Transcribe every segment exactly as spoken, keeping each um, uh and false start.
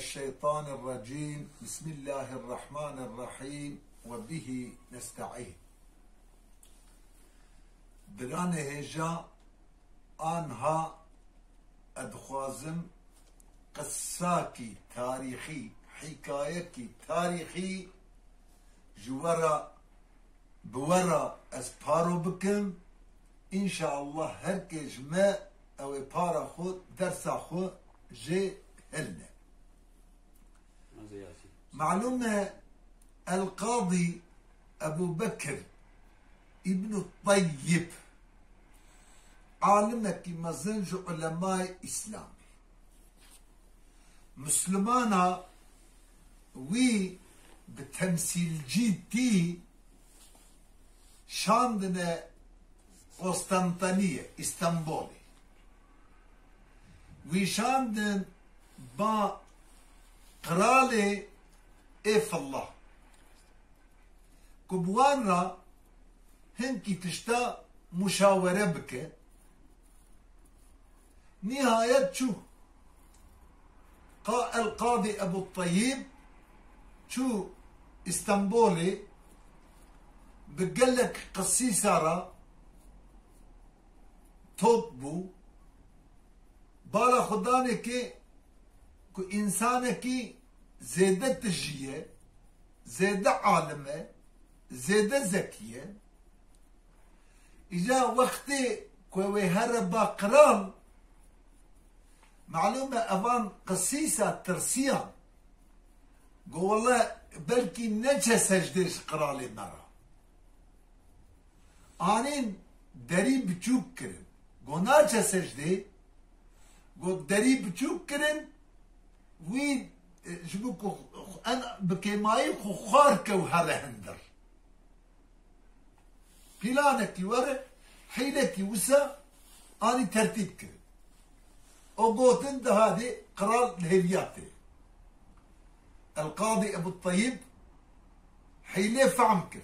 الشيطان الرجيم. بسم الله الرحمن الرحيم. وبه نستعين. Diranê hêja anha ez dixwazim qisakî tarîxî, hîkayekî tarîxî ji we re, bi we re ez paro bikim. Înşeallah her kê ji me ew ê para xwe, dersa xwe jê hilne. Malûm e, El-Qadî Ebû Bekir Îbnu Teyyib, alimekî mezin ji ulemayê Îslamê. Mislimana wî bi temsîlcî tî şandine Konstantiniyê, Îstanbulê. Wî şandin ba qiralê Êfillah, ku bi wan re hinkî tişta muşawere bike. Nihayet çû. Qa-, El Qadî Ebû Teyyib çû Îstanbulê, bi gelek qisîsa re top bû. Bala xwe danê kê ku însanekî zêde tijî ye, zêde alim e, zêde zekî ye. Îca wextê ku wê here ba qral, malûm e evan qisîsa tirsiyan. Go wele belkî neçe secdê ji qiralê me re. Anîn derî biçûk kirin. Go naçe secdê, go derî biçûk kirin, wî, e, ji bo ku xu-, xu-, en bi kêmayî xwe xwar kew here hindir. Planekî were, hîlekî wisa anî tertîb kirin. O gotin dihadê qral li hêviya tê. El Qadî Ebû Teyyib hîlê fehm kir.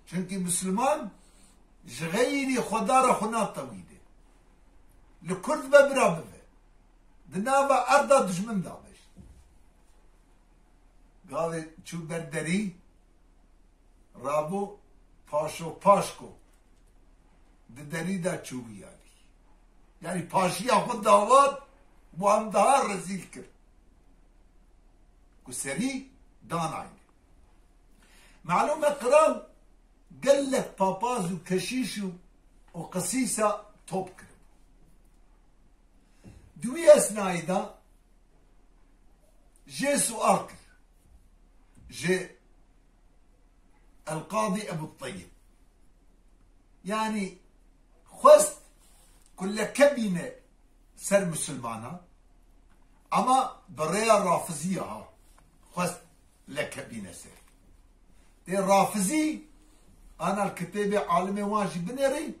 Çunkî Misliman ji xeyrî Xweda re xwe natewîne. Li Kurd be bira bibe. Di nava erda dijmin de be. Gavê çû ber derî, rabû paşo paşko di derî de çû wî yanî. Yanî paşiya xwe dawat, wan daha rezîl kir. Ku serî danayne. Malûm e qral gelek papaz û keşîş û, û qisîsa top kiribû. Di wî esnayî de jê sual kir. Ji El-Qadî Ebû Teyyib. Yanî xwest ku leke bîne ser misilmana, ama bi rêya rafiziya ha xwest leke bîne ser. Tê rafizî, ana li kitêbê alimê wan jî binêrî,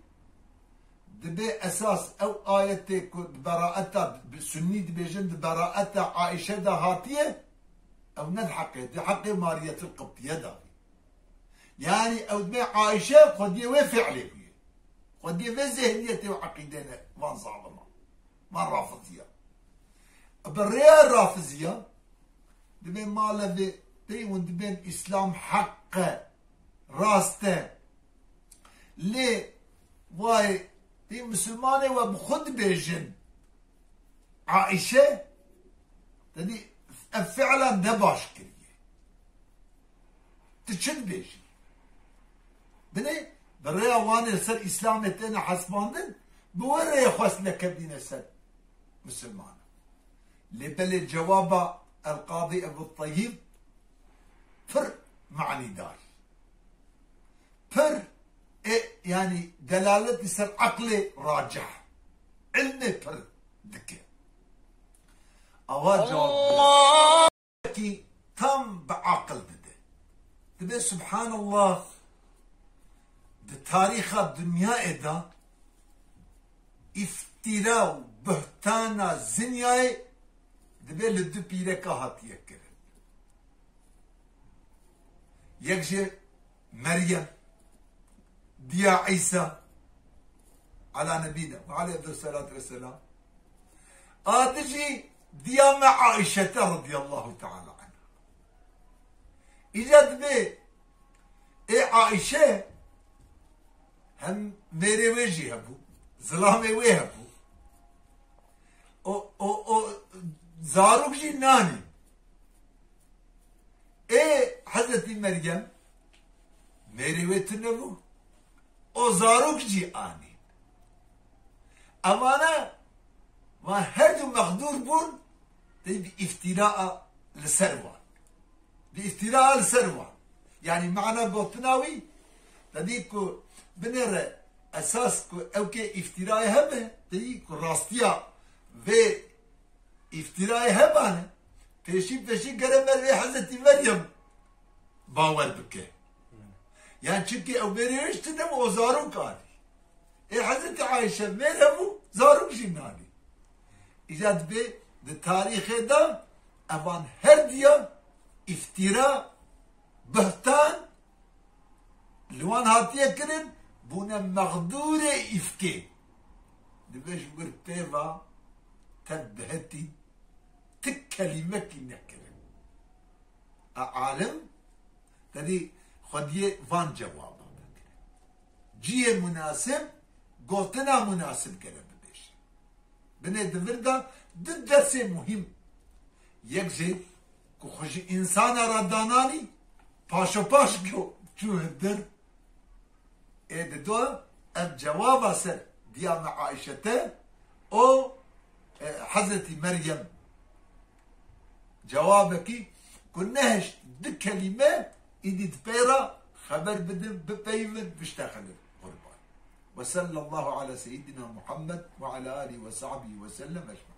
dibê esas ew ayetê ku di beraeta, bi sunnî dibêjin di beraeta Aîşe de hatiye, ew ne di heqê, di heqê Mariyetil Qibtiye de bî. Yanî ew dibê Aîşe xwediyê wê fiilê bûye. Xwediyê vê zihniyetê û eqîdê ne van zalima, van rafiziya. Bi rêya rafiziya, dibê malevê tey hûn dibên Îslam heq e, rast e. Lê vay, tey misilmanê we bi xwe dibêjin Aîşe, te dî ev fiilan ne baş kiriye. Tu çi dibêjî? Binê, bi rêya wan ê li ser Îslamê têne hesibandin, bi wê rêyê xwest leke bîne ser misilmanan. Lê belê cewaba El-Qadî Ebû Teyyib pir manîdar. Pir, e, yanî delaletî ser eqlê racih. Ilmê pir dike. Awa cewab dide. Kî tam bi aqil dide. Dibê, Subhanallah, di tarîxa dinyayê de îftîra û buhtana zinyayê dibê li du pîreka hatiye kirin. Yek ji Meryem, diya Îsa, ala nebîna ve aleyhi selatu vesselam. A di jî Diya me Aîşete radiyallahu teala anha. Îca dibê ê Aîşe hem mêrê wê jî hebû, zilamê wê hebû. O, o, o zarok jî nanî. Ê Hezretî Meryem mêrê wê tune bû. O zarok jî anî. Evane van her du mexdûr bûn, tey bi îftîraa li ser wan. Bi îftîraa li ser wan. Yanî mana gotina wî, te dî ku binêre esas ku ew kê îftîrayê hebe, te dî ku rastiya vê îftîrayê hebane, pêşî pêşî gere me vê Hezretî Meryem bawer bike. Yani çimkî ew mêrê wê ji tune bû, o zarok anî. Ê Hezretî Ayşe mêr hebû, zarok jî nanî. Îca dibê di tarîxê de evan her diya îftîra, buhtan li wan hatiye kirin, bûne mexdûrê îfkê. Dibê ji wir pê va te bihetî ti kelîmekî nekirin. A alim, tedî xwediyê van cewaba vekire. Cihê munasib, gotina munasib gere bibêje. Binê di vir de du dersê muhîm. Yek jê ku xwe ji însana re dananî, paşopaş go-, çû hindir. Ê dido ev cewaba ser diya me Aîşete, o, e, Hezretî Meryem cewabekî ku nehişt du kelîme îdî di pê re xeber bidin, bipeyivin, biştexilin qurban. Ve sallallahu ala seyyidina Muhammed ve ala alihi ve sahbihi ve sellem ecmaîn.